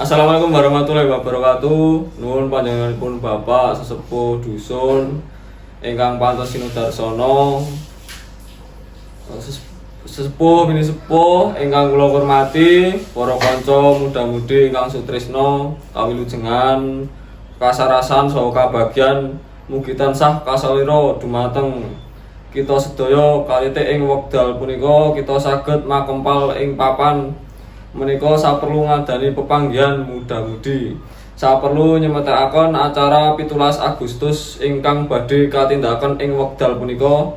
Assalamualaikum warahmatullahi wabarakatuh. Nuwun panjenenganipun Bapak sesepuh dusun ingkang paantos sinudarsana. Sesepuh pinisepuh ingkang kula hormati, para kanca muda-mudi ingkang sutrisna, kawilujengan kasarasan saha kabagyan mugi tansah kasalira dumateng kita sedaya kalite ing wekdal punika kita saged makempal ing papan menika saperlu ngadani pepanggihan muda-mudi. Saperlu nyemetekaken acara 17 Agustus ingkang badhe katindakaken ing wekdal punika.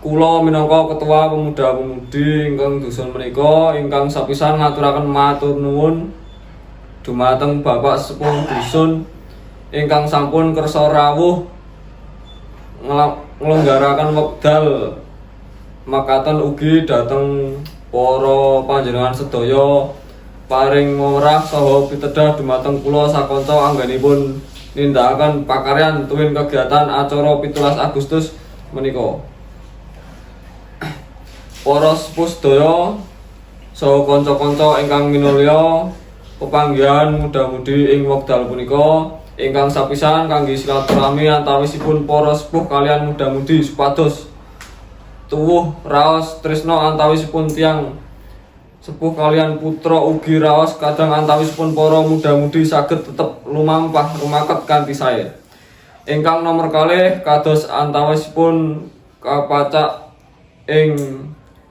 Kula minangka ketua pemuda-pemudi ingkang dusun menika ingkang sapisan ngaturaken matur nuwun dumateng Bapak sepuh dusun ingkang sampun kersa rawuh nglenggaraken wekdal makaten, ugi dhateng para panjenengan sedaya paring wewerah saha pitedah dumateng kula sakanca anggenipun nindakaken pakaryan tuwin kegiatan acara 17 Agustus menika. Para sepuh sedaya saha kanca-kanca ingkang minulya, pepanggihan muda-mudi ing wekdal punika ingkang sapisan kangge silaturahmi antawisipun para sepuh kaliyan muda-mudi supados tuwuh raos tresna antawisipun tiyang sepuh kaliyan putra, ugi raos kadang antawisipun para muda-mudi saged tetep lumampah rumaket kanthi sae. Ingkang nomer kalih, kados antawisipun kapacak ing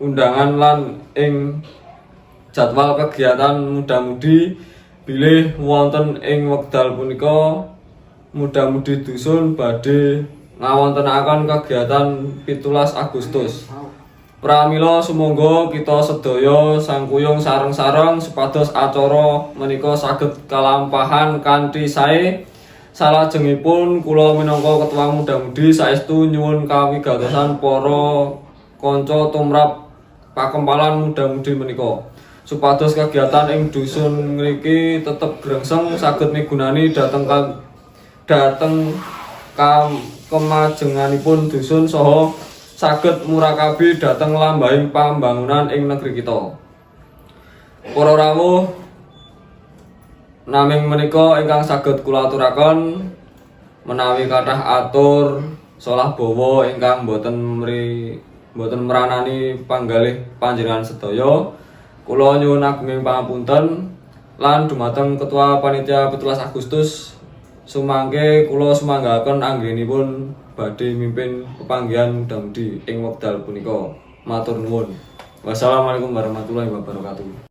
undangan lan ing jadwal kegiatan muda-mudi bilih wonten ing wekdal punika muda-mudi dusun badhe ngawontenaken kegiatan 17 Agustus. Pramila sumangga kita sedaya sangkuyung sareng-sareng supados acara menika saged kalampahan kanthi sae. Salajengipun kula minangka ketua muda-mudi saestu nyuwun kawigatosan para kanca tumrap pakempalan muda-mudi menika, supados kegiatan ing dusun ngriki tetep grengseng, saged migunani dhateng kemajenganipun dusun saha saged murakabi dhateng lambahing pambangunan ing negeri kita. Para rawuh, naming menika ingkang saged kula aturaken. Menawi kathah atur solah bawa ingkang mboten meranani panggalih panjenengan sedaya, kula nyuwun agunging pangapunten. Lan dumateng Ketua Panitia 17 Agustus, sumangke kula sumanggaken anggenipun badhe mimpin pepanggihan muda-mudi ing wekdal punika. Matur nuwun. Wassalamualaikum warahmatullahi wabarakatuh.